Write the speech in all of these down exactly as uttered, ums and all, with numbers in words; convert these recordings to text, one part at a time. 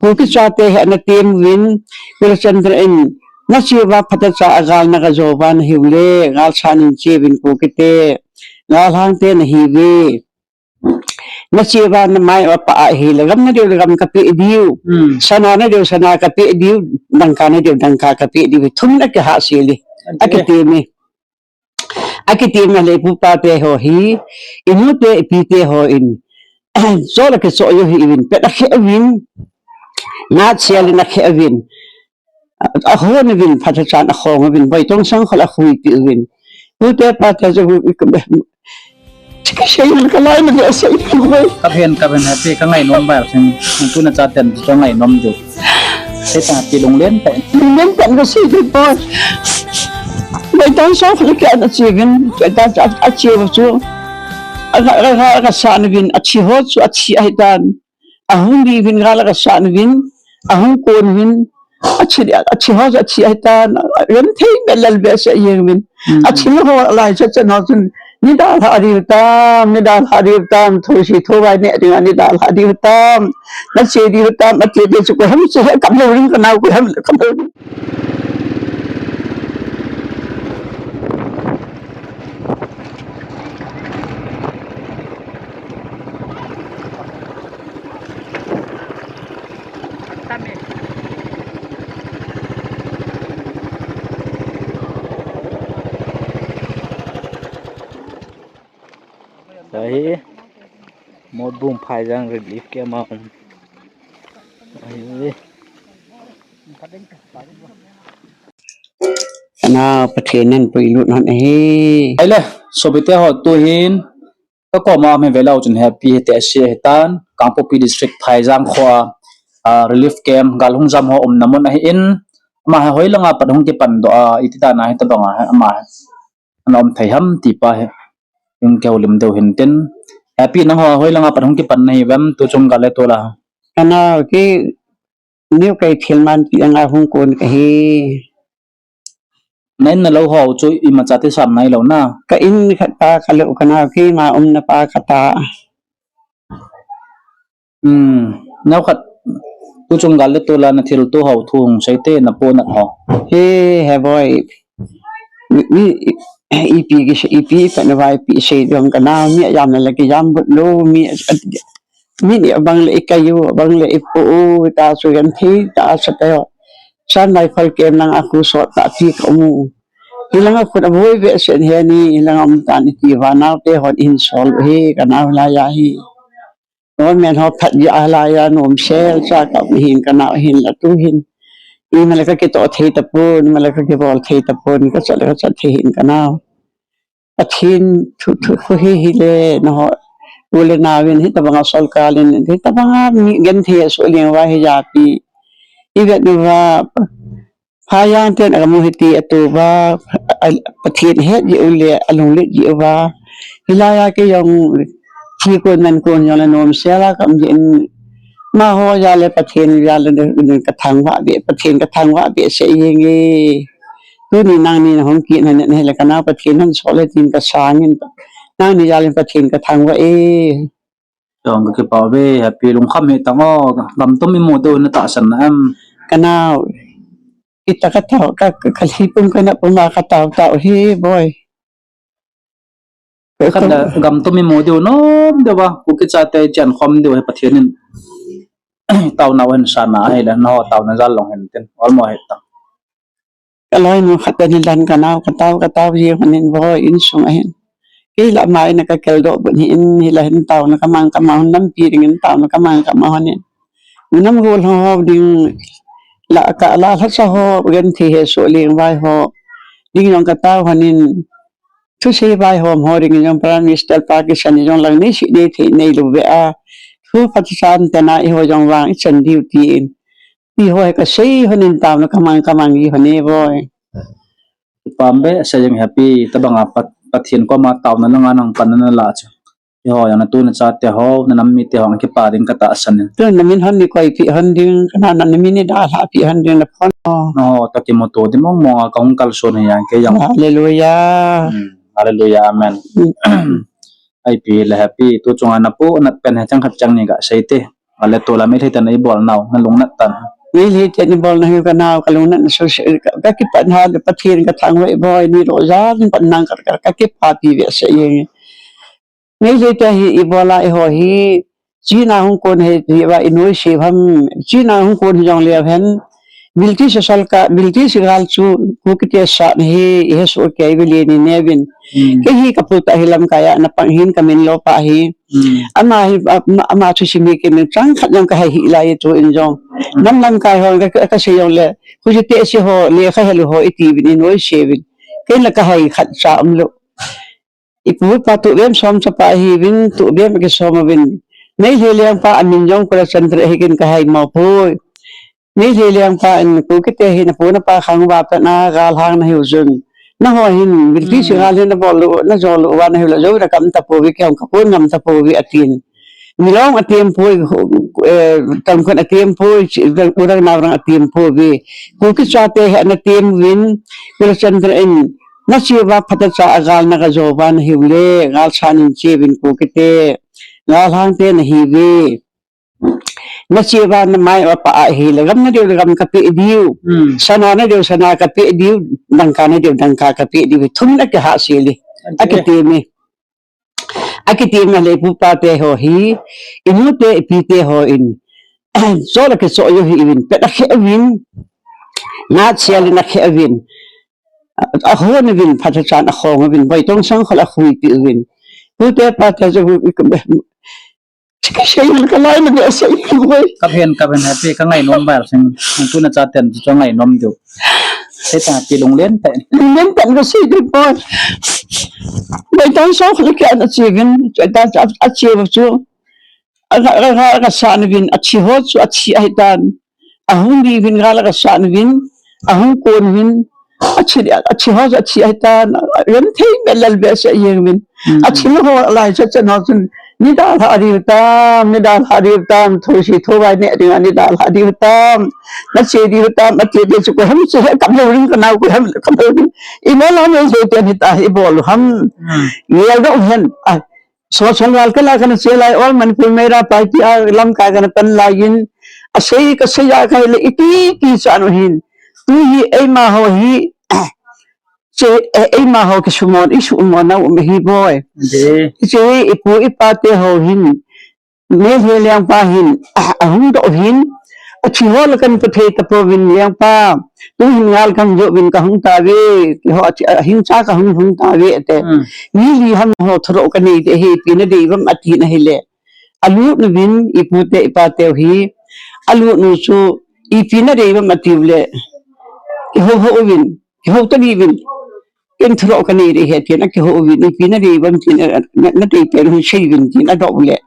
Kuki chate hi ana tem uvin, Kulachandra in, nache uva phatecha a gal na gajo uva nahiu le, gal san in che uvin Kuki te, galhang te nahiuve. Nache uva namai uva pah ahile, gam nadiu le gam kapeh diu. Hmm. Sana nadiu sana kapeh diu, dangka nadiu dangka kapeh diu. Thum in akihah sel e. Ati e. Akiti me. Akiti me le ipu ipa te ho hi, inu te ipi te ho in. Cho la ke cho yo hi uvin, pet akhe uvin. Nat sial in akhe uvin. A, ahon uvin, phatechan ahong uvin, boitong sang khol akhui ti uvin. Pu te pa te jo hu, chika sei na kalai na de sei pu boi. Kaphen, kaphen Happy, kangainom ba, sin, tu nachaten, chu ngainom diu. Sei ta Happy lunglen ta. Lunglen ta kasei de boi. Boitong sang khol ke ana chi uvin, ta, ta, achi u chu. Aga, aga, aga san uvin, achi ho chu, achi ahitan. Ahung di uvin gal agasan uvin, ahung kon uvin, achi, achi ho chu achi ahitan, ren thei be lal be se yeng uvin. Mm. Achi ho lai cha cha no chun, nidalha diu tam, nidalha diu tam, thu si thu vai ne ding a nidalha diu tam, nache diu tam, ati di chu ko hem se he kam lo ring ka nau ko hem kam lo ring. Ahi, Motbung Phaijang relief camp a um. Ahi. Kana Pathen in puilut hon ahi. Ahile, sopite ho tuhin, kakoma um hi velou chun Happy hi te ase hitan, Kangpokpi District Phaijang kho a, a, relief camp, gal hung jam ho umna mun ahin, ama hi hoilanga pat hung kipan doh a, iti dan a hitabanga, ama hi ana um thei ham ti pa hi, hung kihoulim diu hintin. Happy nangho hoilanga pat hung kipan nahi uvem, tuchung gal le tol a. Kana ki, niu kai thil man ti anga hung kon kahi. Na in na lou ho chu imacha ti sam nai lou na. Ka in khat pa ka lou ka nao keima umna pa ka ta. Hmm, nao khat tuchung gal le tol a na thilto ho thu hung sei te na ponat ho. He, he boi. Mi, mi, ipi ki sei, ipi pa na vai pi sei dong ka nao mi jam na le ki jam but lou mi. Min i abang le i kayu, abang le i pu u, ta chu genthei ta sa tayo. San lai phal kem nang a khu sot ta ti ka umu. Hilanga khut aboi ve sen he ni, hilanga um tan i ti va nao te hon in sol he, ka nao la ya hi. Government ho phat ya la ya nom sel cha ka hin ka nao hin la tu hin. I ma le ka kito thei ta pun, i ma le ka kibol thei ta pun, ka cha le ka cha thei hin ka nao. Pathen thu, thu, thu hi, hi le, nangho, u le nao vin, hitabanga solkar in, hitabanga mi genthei asoh leng uva hi japi. I vet uva, Phaijang ten aga mu hiti atu uva, a, Pathen het ji u le, alunglet ji uva. Hilai a kei jong, thi kon man kon jong le nom sel a ka um jin, amaho jal le Pathen jal le ka thangvah be, Pathen ka thangvah be se jeng e. Tuni nangni na hung kit na ne, ne le ka nao Pathen hon sol le tin ka sang in. Nangni jal in Pathen ka thangvah e. Jong ka kipah ve, Happy lungkham hih tan o, gam tum imu diu na tahsan na em. Ka nao. Kita ka tao, ka, ka, ka lhi pum ka na pum a ka tao tao hi boi. Khat le gam tum imu diu nom diu va, Kuki chate chan khom diu hi Pathen in. Taona u hin sana hi le, nangho taona jal long hin tin, olmo hi ta. Ka loinu khat in hi lan ka nao, ka tao, ka tao ji hon in boi insung a hin. Kei la mai na ka kel doh bun hi in, hi la hin taona ka mang ka mang hon lampi ding in taona ka mang ka mang hon in. Nam gol ho ho ding la ka la lha sa ho, genthei hesoh leng vai ho. Ding jong ka tao hon in. Thusei vaihom ho ding jong Prime Minister pa kisan jong lang nei sei nei thei nei lou ve a. Thu phat san tena eiho jong vang ichan diu tin. Eiho hi kasei hon in taona kamang kamang ji hon e boi. Kipah be, asei jeng Happy, tabanga Pat-, Pathen koma taona nanga nang pan na la chu. Eiho jong na tu na chate ho, na nam mite ho, kipah ding ka tahsan in. Tu na min hon ni koi pi hon ding, ka na na min ni dalha pi hon ding na phone ho. No, ta kimuto di mong mong a ka hung kalson hi jeng kei jong. Hallelujah. Hmm, hallelujah, amen. Hmm. Ipi le Happy, tu chunga na pu, na pen he chang khat chang ni ga sei te. Ale tola Meitei ten ibol nau, nalungnat tan. Meitei ten ibol nau hi kanau, kalungnat na so, ka, kakipat na le Pathen kathangvah e boi, nilou jan pat nang ka, ka, kakipapi behseh jenge. Meitei te hi ibola eiho hi, China hung kon hi, hiva inoise ham, China hung kon hi jongleu hen, British sorkar, British gal chu, Kukite sat hi, ihe so kei vele ni nevin. Hmm. Kei hi kapu tah hi lamkai a, napang hin kamin lou pa hi. Hmm. Ama hi, ama, ama thusim hi kei min chang khat jong kahai hih lai tu in jong. Hmm. Nam lamkai ho, ka, ka, kasei jongle, Kukite se ho, lekha helu ho, iti vin, inoise vin. Kei la kahai khat cha umlou. Ipu ipa tubem som chapa ahiuvin, tubem akisom uvin. Meitei lengpa amin jong Kulachandra ahi, ken kahai mo poi. Meitei lengpa in Kukite hi napu napa khang uva pat na galhang nahiu chun. Nangho hin, British gal hin nabol lou, najou lou uva nahiu le, jou na kam tapouve, kei jong kapon ngam tapouve atin. Milong atem poi, eh, Tangkhul atem poi, chi, urang naorang atem pouve. Kuki chate hi anatem uvin, Kulachandra in, nache uva phatecha a gal nagajo uva nahiu le, galsa nin che uvin Kukite, galhang te nahiuve. Nache uva namai uva pah ahile, gam nadeu le gam kapeh diu. Hmm. Sana nadeu sana kapeh diu, dangka nadeu dangka kapeh diu. Thum in akihah sel e. Ati e. Akitem e. Akitem e le ipu ipa te ho hi, inute ipite ho in, chol akichol u hi uvin, pet akhe uvin, nat sel in akhe uvin, ahon uvin, phatechan akhong uvin, boitong sangkhol akhuipi uvin. Pute pate chu, kasei le kalai na behseh e boi. Kaphen, kaphen happy, kangainom val sing, tu nachaten chu ngainom diu. Seita pi lunglen tah. Lunglen tah in kasei diu boi. Boitong sangkhol kei ana che uvin, ta, ta, ache u chu. Aga, aga, aga san uvin, athi ho chu athi ahitan. Ahung di uvin gal aga san uvin, ahung kon uvin, athi, athi ho chu athi ahitan. Ren thei me lal behseh jeng uvin. Hmm. Athi ho lai cha cha no chun, nidalha diu tam, nidalha diu tam, thosi thovai ne dinga nidalha diu tam. Nache diu tam, ati di chu koiham che he kap lou ring kanao koiham kap lou ring. Imola Meitei ten hita hi bol u ham. Hmm. Ngel doh hen. A, Social worker la kana che lai, All Manipur Meira Party a lamkai kana pan lai in, asei, kasei a kahi le iti ti chan u hin. Tu hi eima ho hi, che, e, eima ho kisumon, isumon nau um ahi boi. Ade. Che ipu ipa te ho hin, Meitei lengpa hin, ahung doh hin, athi ho la kan pe thei tapouvin lengpa. Tu hin ngal kan jo uvin kahung tauve, keiho athi, ahing cha kahung hung tauve ate. Hmm. Mi li ham ho thuro kanei de hi, ipi nadei uvem ati na hile. Alut uvin, ipu te ipa teu hi, alut u chu, ipi nadei uvem ati u le. Kihou hou uvin, kihou tadi uvin. Ken thuro kanei de hi ati na, kihou uvin, ipi nadei uvem tin, na, nadei pen u sei uvin tin, adoh u le.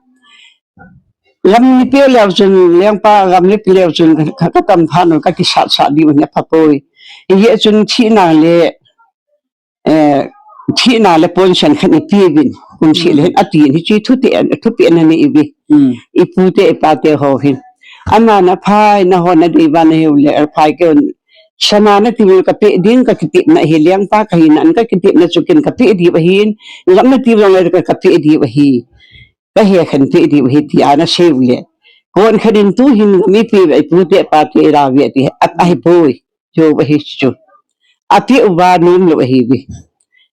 Gam ni pe leu chun, lengpa gam ni pe leu chun, ka, ka, katam phat u, kakisat sat diu hi apha poi. Hijeh chun thina le, eh, thina le pension khat ni pe uvin, kum seh le hin ati in, hiche thu te, thu pe na nei uve. Hmm. Ipu te, ipa te ho hin. Ama na phai, nahon nadei uva nahiu le, aphai kei un. Sana nati u kapeh ding kakitepna hi, lengpa kahina in kakitepna chu ken kapeh diu ahin. Gam nati u jong le ka, kapeh diu ahi. Kahe khen pe diu ahi ti ana sei u le. Kon khen in tu hin mi pe ve, ipu te ipa te ira ve ti, a, ahi poi. Jo ahi chu. Ape uva nom lou ahi ve.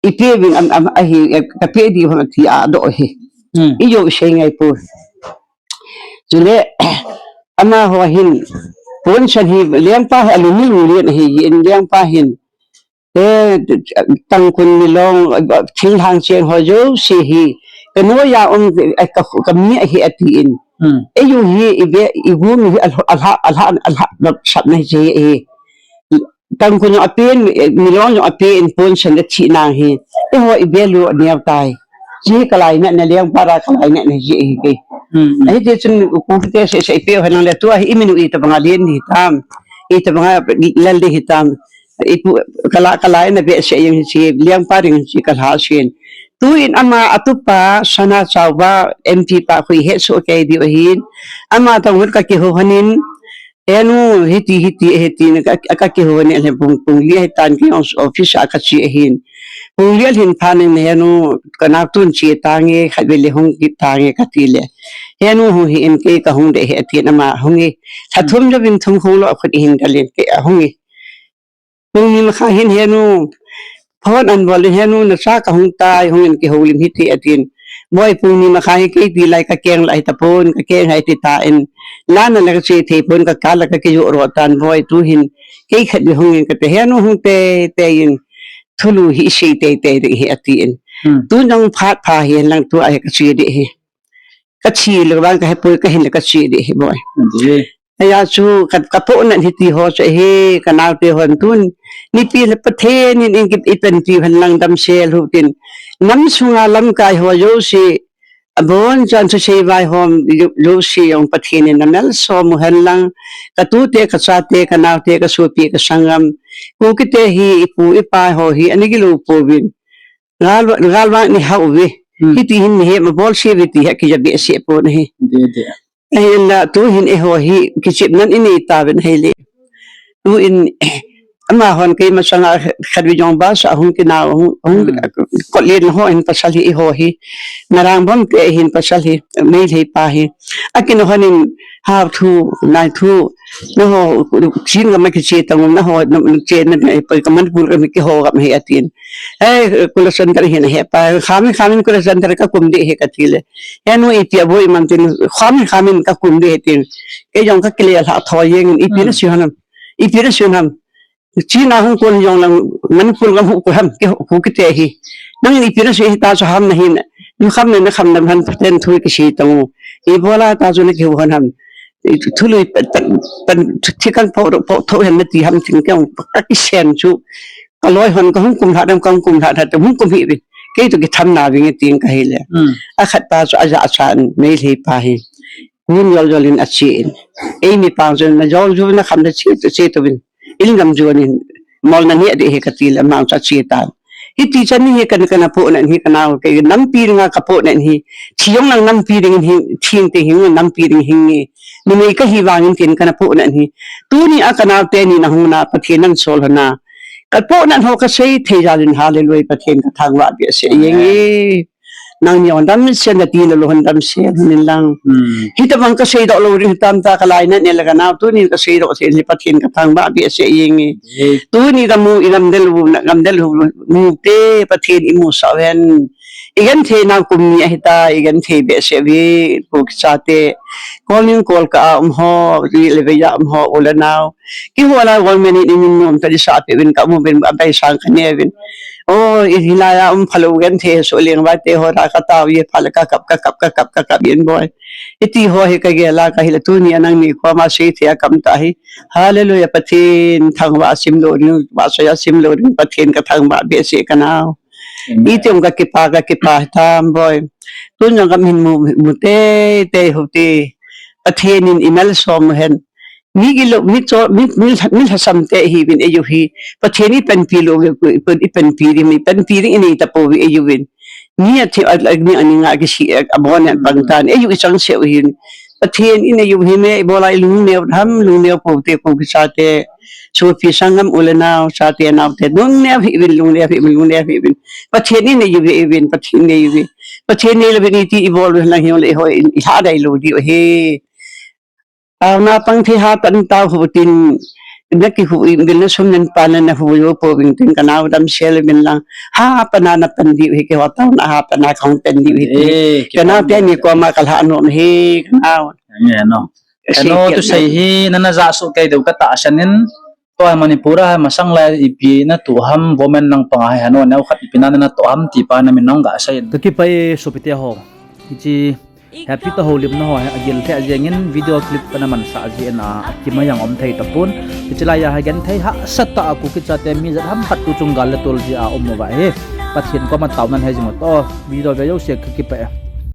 Ipe uvin am, am, ahi, e, kape diu ham ati adoh ahi. Hmm. Ijo sei ngai poi. Chule, amaho hin, pension hi, lengpa hi alunglen lunglen ahi, in lengpa hin. E, Tangkhul Milong, thinglhang chen ho jouse hi, kanoiya um, e, ka, kami ahi atin. Hmm. Eiho hi, ive, igu mi hi, alha, alha, alha, alha, sapna hi che hi. Tangkhul jong apen, Milong jong apen, pension le thina hi. Eiho ive lou aneo tai. Hiche hi kalai na, na lengpa ra kalai na, na hiche hi kei. Hmm, hmm. Ahi te chun, Kukite seh seh ipe u henlang le tua hi imin u itobanga len ding hitam. Itobanga lal ding hitam. Ipu, kala, kalai na behseh jeng hiche, lengpa ding hiche kalha seh in. Tuin ama atupa, Sana Chauba, M P pa khu ihet soh kei diu ahin. Ama toh hung kakihou lhonin, Henu, hiti, hiti, hiti, na ka, ka kihou ne le pung, pung li ahi tan kei office a kache ahin. Pung li alhin phat in henu, kanao tun che tange, khatvei le hung kit tange kati le. Henu hung hih in kei kahung ding ahi atin ama hung e. Lha thum jouvin thum hung lou a khut ihin dalin kei ahung e. Pung ni makhai hin henu, phone an bol in henu nacha kahung tai, hung in kihoulim hite atin. Boi pung ni makhai hi kei tilai kakeng lai tapon, kakeng hai ti tan. Lana la kache thei pon kakal la kakijo ro tan boi tu hin. Kei khatvei hung in kate henu hung teitei in. Thulu hi sei teitei ding ahi atin. Hmm. Tu nang phat pha hihen lang tua hi kache ding ahi. Kache le vang kahepoi kahin le kache ding ahi boi. Ati. Ahi chu ka, kapohnat hiti ho chu ahi, kanaote hon tun. Nipi le Pathen in, in ki, ipanpi hen lang damsel u hitin. Nam sunga lamkai ho jouse, abonchan chu seivai hom, jo, jouse jong Pathen in amelsom u hen lang. Katute, kachate, kanaote, kasopi, kasanggam. Kukite hi, ipu, ipa ho hi, ana gilou pouvin. Gal, galvang ni hauve. Hmm. Hiti hin mihem abolse uve ti hi akija behseh pon ahi. Dede. Ahinla tu hin eiho hi kichepnan inei tauvin ahile. Tu in amahon kei masanga khatvei jong bus a hung kinao hung, hung Hmm. Kotlen ho hin pasal hi eiho hi. Narang bom te hin pasal hi, Meitei pa hi. Akinao hon in hao thu, nai thu, naho, Chin gam a kiche tang u, naho, na, na che na, na, pa, ka Manipur gam kiho gam ahi atin. Ei, Kula Center hin ahe pa, khamin, khamin Kula Center kakum ding ahi kati le. Henu ipi abol imam tin, khamin, khamin kakum ding ahi tin. Kei jong kakile lha thoi jeng in, ipi na Hmm. sei ham. Ipi na sei ham. Chin a hung kon jong lang, Manipur gam hung kon ham, ki, hung kite hi. Nang ipi na sei hita chu ham nahin. Nakham na, nakham na, han Pathen thu kisei tang u. Ibola ta chu nakihou hon ham. Thului pan, pan, pan, thi kang po, po, tho hen nati ham tin kei kakisem chu. Kaloi hon kahung kum lha dam, kahung kum lha dam, hung kum hih uvin. Kei toh kitham nauvin tin kahi le. Hmm. Akhat pa chu aja achan, Meitei pa hi. Kum jol jol in ache in. Eimi pang chun najol jol nakham nache, che touvin. In gam jon in, mol naneh ding ahi kati le, amang chu ache tan. Hiti chan hi kan, kana pohnat hi kanao, kei nampi dinga kapohnat hi, thi jong lang nampi ding hi, thi teng hi nampi ding hi nge. Numei kahi vangin tin kana pohnat hi. Tuni a kanaote ni nahung na, Pathen in asol hon a. Kapohnat ho kasei thei jal in hallelujah Pathen kathangvah behseh jeng e. Amen. Nangni jong damsel nati lou lou hon damsel hon in lang. Hmm. Hitobang kasei doh lou ding hitam ta kalainat ne le kanao tuni kasei doh thei hi Pathen kathangvah behseh jeng e. Eh. Tuni kamu i gamdel u na gamdel u mu te Pathen imusah u hen. Igenthei nau kum ni ahita igenthei behseh uve ko kichate. Kolning Kolkah a um ho, ri le vei a um ho, u le nao. Kihou la government in imin nom tadi sa pe uvin kamu uvin abai sang kane uvin. Oh, i hilai a um phalou genthei so leng vai te ho ra katao ye phal kakap, kakap, kakap, kakap in boi. Iti ho hi kagel a kahile tuni a nangni koma seithei a kamtah hi. Hallelujah, Pathen thangvah sim lou ding, vahchoi a sim lou ding, Pathen kathangvah behseh kanao. Amen. Iti um kakipah, kakipah tam boi. Tun jong kamin mu, mu teitei u hite. Pathen in imelsom u hen. Mi gilou, mi cho, mi, mi, mi lhasam te ihiuvin eiho hi. Pathen in ipanpi lou uve, ipanpi ding, ipanpi ding inei tapouve eiho vin. Mi athi, a, a, mi aninga kisi, a, abon a bang tan. Eiho ichangseh u hin. Pathen in eiho hi me, ibola ilungneo ham, lungneo pou te, ko kichate. Sopi sanggam u le nao, chate nao te. Lungneo hih uvin, lungneo hih uvin, lungneo hih uvin. Pathen in eiho ve uvin, Pathen in eiho ve. Pathen in eiho ve uvin iti ibol u lang hi le ho, ilha dai lou diu ahi. Taona pang thei hatan tao u hitin, na kihou in, bil na sum nen pan na hou jou pouvin tin kanao damsel uvin lang. Hapan a napan diu ahi keiho taona hapan a kahung pan diu ahi. Eh, kanao te ni koma kalha nom ahi, kanao. Nge no. Sei kano tu sei hi, nana ja soh kei diu katahsan in, Tua Manipur a masang lai ipi natoh ham, government lang panga hi hanu neo khat ipi na natoh ham ti pa namin nong gasei in. Kakipah e sopite ho. Hiche Happy Tahoulimna ho hi agil lheh jengin video clip kana mansah jeh in akima jong um thei tapon. Hiche laiya hi genthei hahsa tah a Kuki chate mi jat ham khat tu chung gal le tol jeh a um uva hi. Pathen koma taona nei jing u to. Video ve jouse kakipah e.